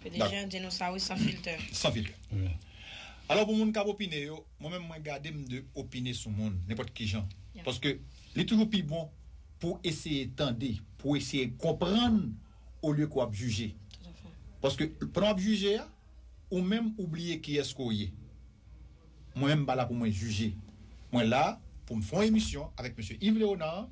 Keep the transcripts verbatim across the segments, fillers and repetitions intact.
P D G an di nou sa wi, san filtè. San filtè. Wi. Alò, pou moun k ap opine yo, mwen menm, mwen gade m de opine sou moun, nenpòt ki jan. Yeah. Paske li toujou pi bon pou w eseye tande, pou w eseye konprann, olye ke w ap jije. Tout à fait. Paske pandan w ap jije a, ou menm ou bliye kiyès ke w ye. Mwen menm, m pa la pou mwen jije. Mwen la pou m fè yon emisyon avèk mesye Yves Léonard.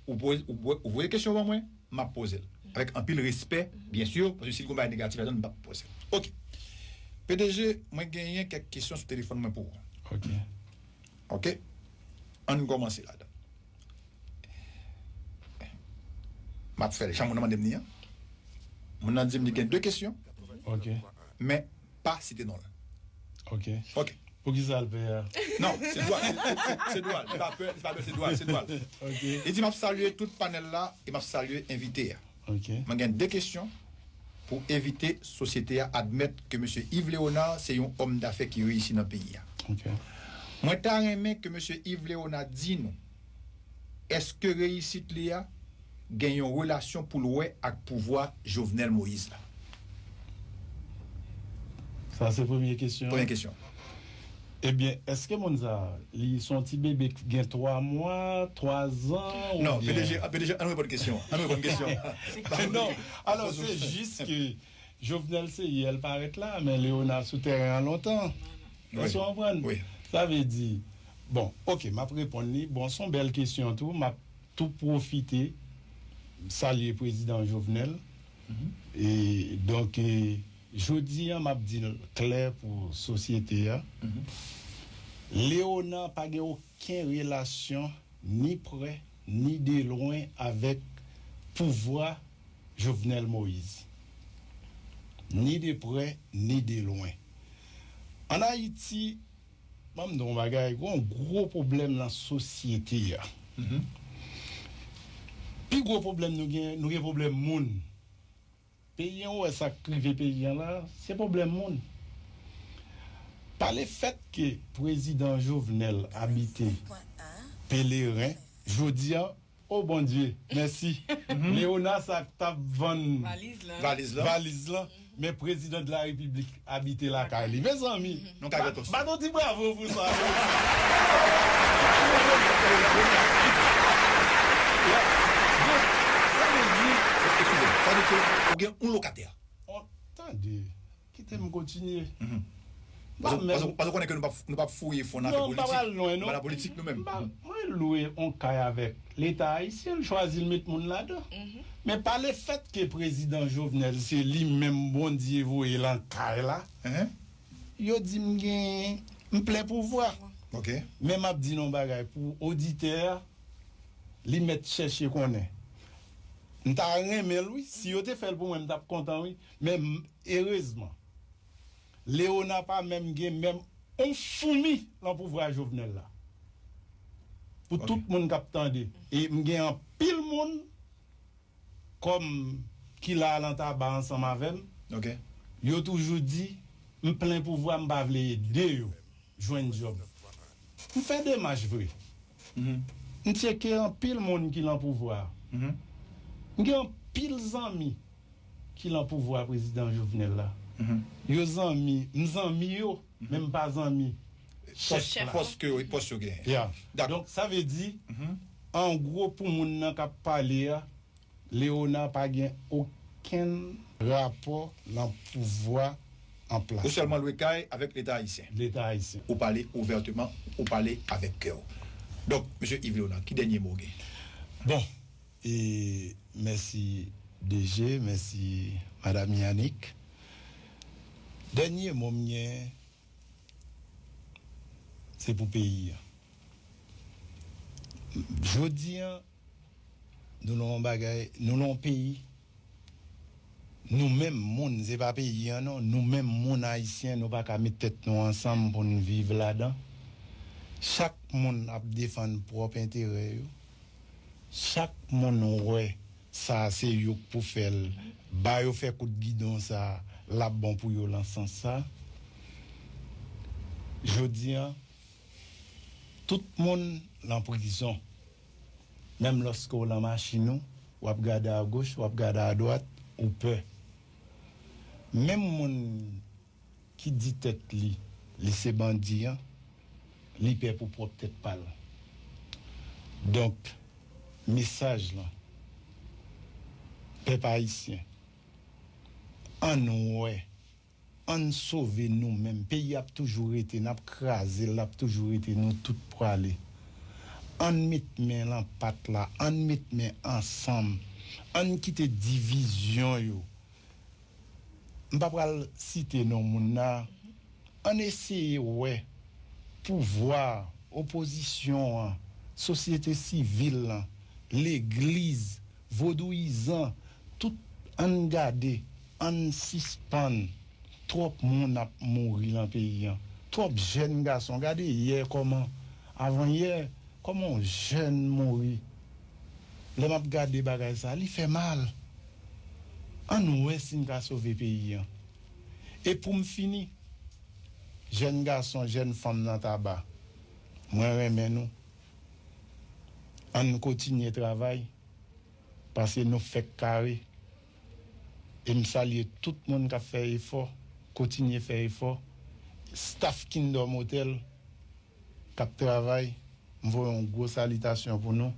Ou poze, ou, ou voye kesyon ban mwen, m ap poze l. Avèk anpil respè, byen si, paske si l gon bagay negatif ladan l, m p ap poze l. Oke. P D G, mwen genyen kèk kesyon sou telefòn mwen pou ou. Oke. Oke? Ann kòmanse ladan. M ap fè l jan moun nan mande m li an. Moun nan di m li gen de kesyon. Oke. Men pa site non l. Oke. Oke. Poukisa l pè a? Non, se dwa l. Se, se, se dwa l. Li pa pè, li pa pè, se dwa l, se dwa l. Oke. Li di, "M ap salye tout panèl la e m ap salye envite a." Oke. Mwen gen de kesyon pou evite sosyete a admèt ke mesye Yves Léonard se yon òm dafè ki reyisi nan peyi a. Oke. Mwen ta renmen ke mesye Yves Léonard di nou, èske reyisit li a gen yon relasyon pou l wè ak pouvwa Jovenel Moïse la? Sa se premye kesyon an. Premye kesyon. Ebyen, èske moun sa a, li se yon ti bebe ki gen twa mwa, twa zan, oubyen... Non, P D G, P D G, ann reponn kesyon. Ann reponn kesyon. Non, alò, se jis ke Jovenel se yè l parèt la, men Léonard sou tèren an lontan. Èske w konprann? Wi. Sa vle di, bon, oke, m ap reponn li. Bon, se yon bèl kesyon tou. M ap tou pwofite salye prezidan Jovenel. E, donk, e, jodi a, m ap di l klè pou sosyete a. Léonard pa gen okenn relasyon, ni prè, ni de lwen, avèk pouvwa Jovenel Moïse. Ni de prè, ni de lwen. Ann Ayiti, ban m di w yon bagay, gen yon gwo pwoblèm nan sosyete a. Pi gwo pwoblèm nou gen, nou gen pwoblèm moun. Peyi an, ou wè sa k rive peyi an la, se pwoblèm moun. Pa lefèt ke prezidan Jovenel abite Pèleren, jodi a, o Bondye, mèsi. Léonard sa k t ap vann valiz lan. Valiz lan. Valiz lan, men prezidan de la repiblik abite lakay li. Mezanmi, nou ka ba, ba nou ti bravo pou sa. Sa vle di, eskize m, sa vle di ke ou gen yon lokatè. Tande, kite m kontinye. Paske, paske, paske w konnen ke nou p ap, nou p ap fouye fon nan afè politik. Non, m pa pral lwen, non. Nou pa nan politik, nou menm. M pa, mwen lwe yon kay avèk Leta ayisyen, l chwazi l met moun ladan. Men pa lefèt ke prezidan Jovenel, se li menm Bondye voye lan kay la, yo di m gen, m plen pouvwa. Oke. Men m ap di nou yon bagay pou oditè a, li mèt chèche konnen. M ta renmen l, wi. Si yo te fè l pou mwen, m t ap kontan, wi. Men m, erezman, Léonard pa menm gen menm yon foumi lan pouvwa Jovenel la. Pou tout moun k ap tande. E m gen anpil moun kòm ki la a lan taba ansanm avè m. Oke. Yo toujou di, m plen pouvwa, m pa vle ede yo jwenn djòb. M fè demach vre. M tcheke anpil moun ki lan pouvwa a. M gen anpil zanmi ki lan pouvwa prezidan Jovenel la. Yo zanmi, m zanmi yo, men m pa zanmi chèf la. Pòs ke yo, pòs yo genyen. Ya. Dakò. Donk, sa vle di, an gwo, pou moun nan k ap pale a, Léonard pa gen okenn rapò lan pouvwa an plas. Ou sèlman lwe kay avèk Leta ayisyen. Leta ayisyen. Ou pale ouvèteman, ou pale avèk kè w. Donk, mesye Yves Léonard, ki dènye mo w gen? Bon, e mèsi D G, mèsi madanm Yanick. Dènye mo m gen, se pou peyi a. Jodi a, nou nan yon bagay, nou nan yon peyi, nou menm moun, se pa peyi an non, nou menm moun ayisyen, nou pa ka met tèt nou ansanm pou n viv ladan. Chak moun ap defann pwòp enterè yo. Chak moun wè sa se yo k pou fè l, ba yo fè kout gidon sa, l ap bon pou yo lan sans sa. Jodi a, tout moun lan prizon. Menm lòske w lan machin ou, w ap gade agoch, w ap gade adwat, ou pè. Menm moun ki di tèt li, li se bandi an, li pè pou pwòp tèt pa l. Donk, mesaj lan, pèp ayisyen, ann wè, ann sove nou menm. Peyi ap toujou rete, n ap kraze l, l ap toujou rete, nou tout prale. Ann met men lan pat la, ann met men ansanm, ann kite divizyon yo. M pa pral site non moun nan. Ann eseye wè pouvwa, opozisyon an, sosyete sivil lan, legliz, vodouyizan, tout, ann gade, ann sispann. Twòp moun ap mouri lan peyi an. Twòp jèn gason. Gade yè kòman, avan yè, kòman yon jèn mouri. Lè m ap gade bagay sa, li fè mal. Ann wè si n ka sove peyi an. E pou m fini, jèn gason, jèn fanm nan Taba, mwen renmen nou. Ann kontinye travay, paske nou fèk kare. E m salye tout moun k ap fè efò, kontinye fè efò. Staff Kingdom Hotel k ap travay, m voye yon gwo salitasyon pou nou.